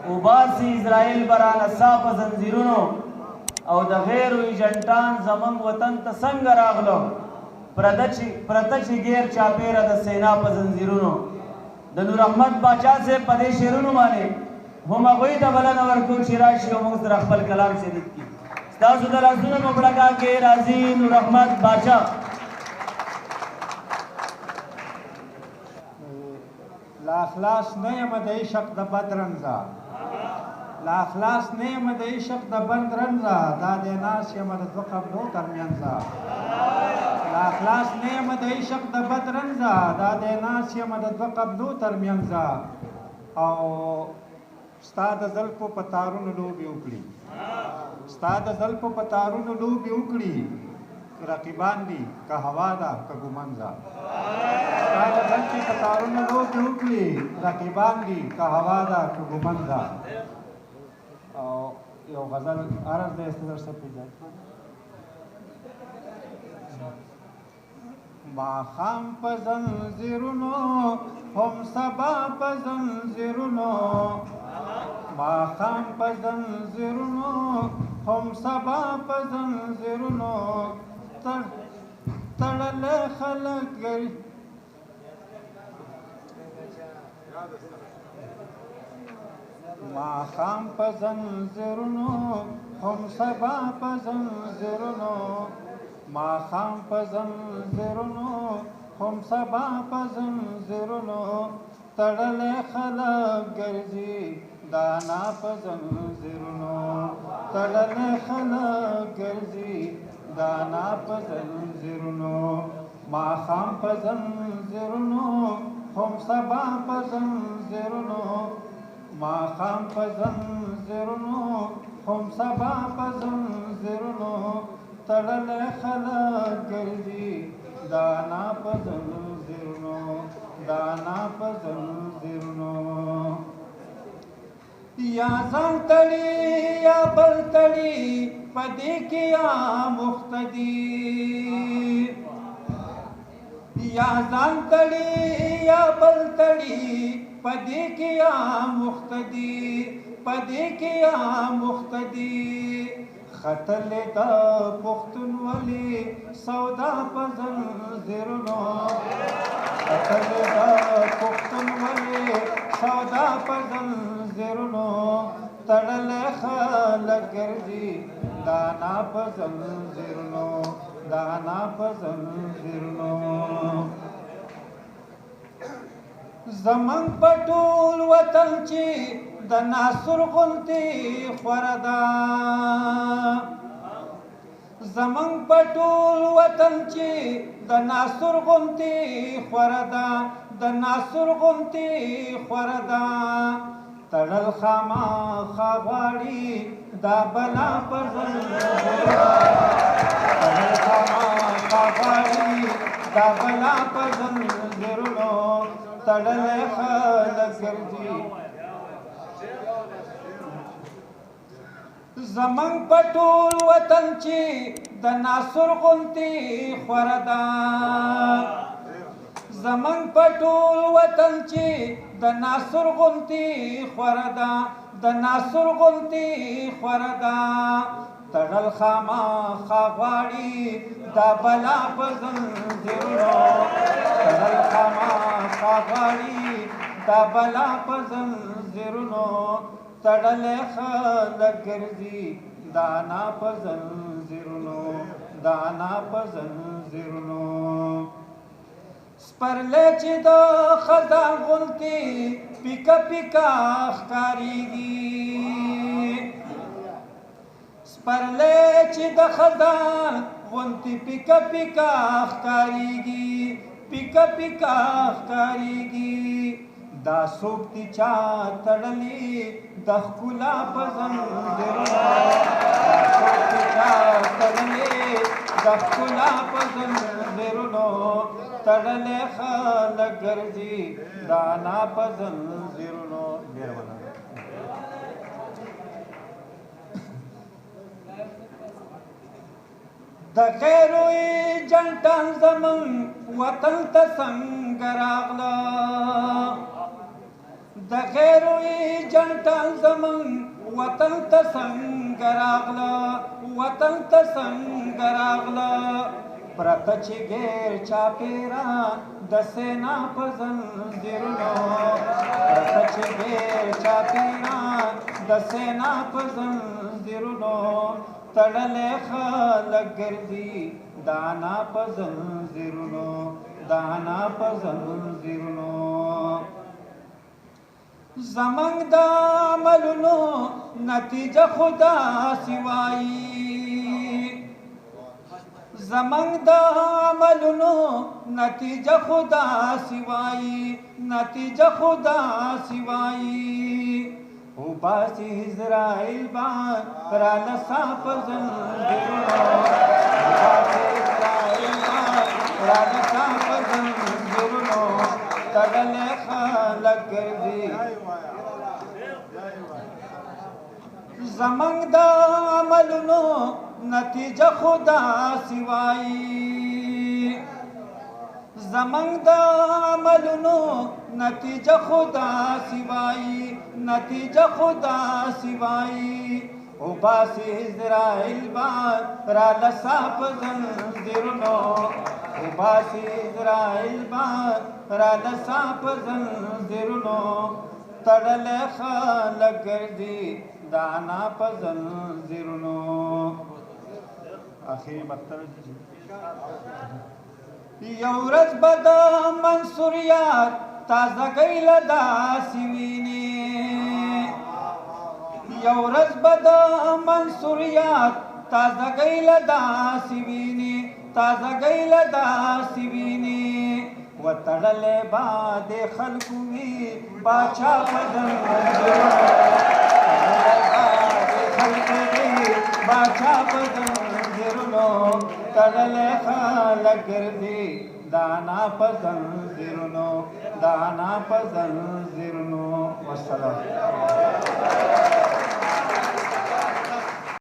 وباسي اسرائیل برانه سا په زنځیرونو، او د غیرو ایجنټان زمونږ وطن ته څنګه راغلو، پرته چې غیر چاپیره د سینا په زنځیرونو. د نور احمد باچا صاحب په دې شعرونو باندې هم هغوی ته بلنه ورکوو چې راشي او موږ سره خپل کلام شریک کړي. ستاسو د لاسونو په پړکا کې راځي نور احمد باچا. لا خلاص نه یم د عشق د بد رنځه، لا خلاص نه یم د عشق د بند رنځه، دا د ناس یم د دوه قبلو ترمنځه. لا خلاص نه یم د عشق د بد رنځه، دا د ناس یم د دوه قبلو ترمنځه. او ستا د زلفو په تارونو لوبې وکړي، ستا د زلفو په تارونو لوبې وکړي، رقیبان دي که هوا ده که ګومنځه. ستا د زلفې په تارونو لوبې وکړي، رقیبان دي که هوا ده که ګومنځه. او یو غزل عرض دی ستاسو سره په اجازه. ماښام په زنځیرونو هم سبا په زنځیرونو، ماښام په زنځیرونو هم سبا په زنځیرونو، تړلی خلک ګرځي. ماښام په زنځیرونو هم سبا په زنځیرونو، ماښام په زنځیرونو هم سبا په زنځیرونو، تړلی خلک ګرځي دانا په زنځیرونو، تړلی خلک ګرځي دانا په زنځیرونو. ماښام په زنځیرونو هم سبا په زنځیرونو، ماښام په زنځیرونو هم سبا په زنځیرونو، تړلی خلک ګرځي دانا په زنځیرونو، دانا په زنځیرونو. یا ځان تړي یا بل تړي په دې کې یا مختدي، یا ځان تړي یا بل تړي په دې کې یا مختدي، په دې کې یا مختدي. ختلې د پښتونولي سودا په زنځیرونو، ختلې د پښتونولي سودا په زنځیرونو، تړلی خلک ګرځي دانا په زنځیرونو، دانا په زنځیرونو. زمونږ په ټول وطن چې د ناصر غونتې خوره ده، زمونږ په ټول وطن چې د ناصر غونتې خوره ده، د ناصر غونتې خوره ده. تړل خامخا غواړي دا بلا په زنځیرونو، تړل خامخا غواړي دا بلا په زنځیرونو، تړلی خلک ګرځي. زمونږ په ټول وطن چې د ناصر غونتې خوره ده، زمونږ په ټول وطن چې د ناصر غونتې خوره ده، د ناصر غونتې خوره ده. تړل خامخا غواړي دا بلا په زنځیرونو، تړل خامخا غواړي دا بلا په زنځیرونو، تړلی خلک ګرځي دانا په زنځیرونو، دانا په زنځیرونو. سپرلی چې د خزان غونتې پیکه پیکه ښکارېږي، سپرلی چې د خزان غونتې پیکه پیکه ښکارېږي، پیکه پیکه ښکارېږي. دا څوک دي چا تړلي د ښکلا په زنځیرونو، دا څوک دي چا تړلي د ښکلا په زنځیرونو، تړلی خلک ګرځي دانا په زنځیرونو. ډېره مننه. د غیرو ایجنټان زمونږ وطن ته څنګه راغله، د غیرو ایجنټان زمونږ وطن ته څنګه راغله، وطن ته څنګه راغله؟ پرته چې ګیر چاپېره د سینا په زنځیرونو، پرته چې ګیر چاپېره د سینا په زنځیرونو، تړلی خلک ګرځي دانا په زنځیرونو، دانا په زنځیرونو. زمونږ د عملونو نتیجه خو داسې وایي، زمونږ د عملونو نتیجه خو داسې وایي، نتیجه خو داسې وایي. وباسي عزرائیل به راله سا په زنځیرونو، وباسي عزرائیل به راله سا په زنځیرونو، تړلی خلک ګرځي. زمونږ د عملونو نتیجه خو داسې وایي، زمونږ د عملونو نتیجه خو داسې وایي، نتیجه خو داسې وایي. وباسي عزرائیل به راله سا په زنځیرونو، وباسي عزرائیل به راله سا په زنځیرونو، تړلی خلک ګرځي دانا په زنځیرونو. اخري مقطع. یو ورځ به د منصور یار تازهګۍ له داسې ویني، یو ورځ به د منصور یار تازهګۍ له داسې ویني، تازهګۍ له داسې ویني. وتړلی به د خلکو وي باچا په زنځیرونو، تړلی به د خلکو وي باچا په زنځیرونو، تړلی خلک ګرځي دانا په زنځیرونو، دانا په زنځیرونو. والسلام.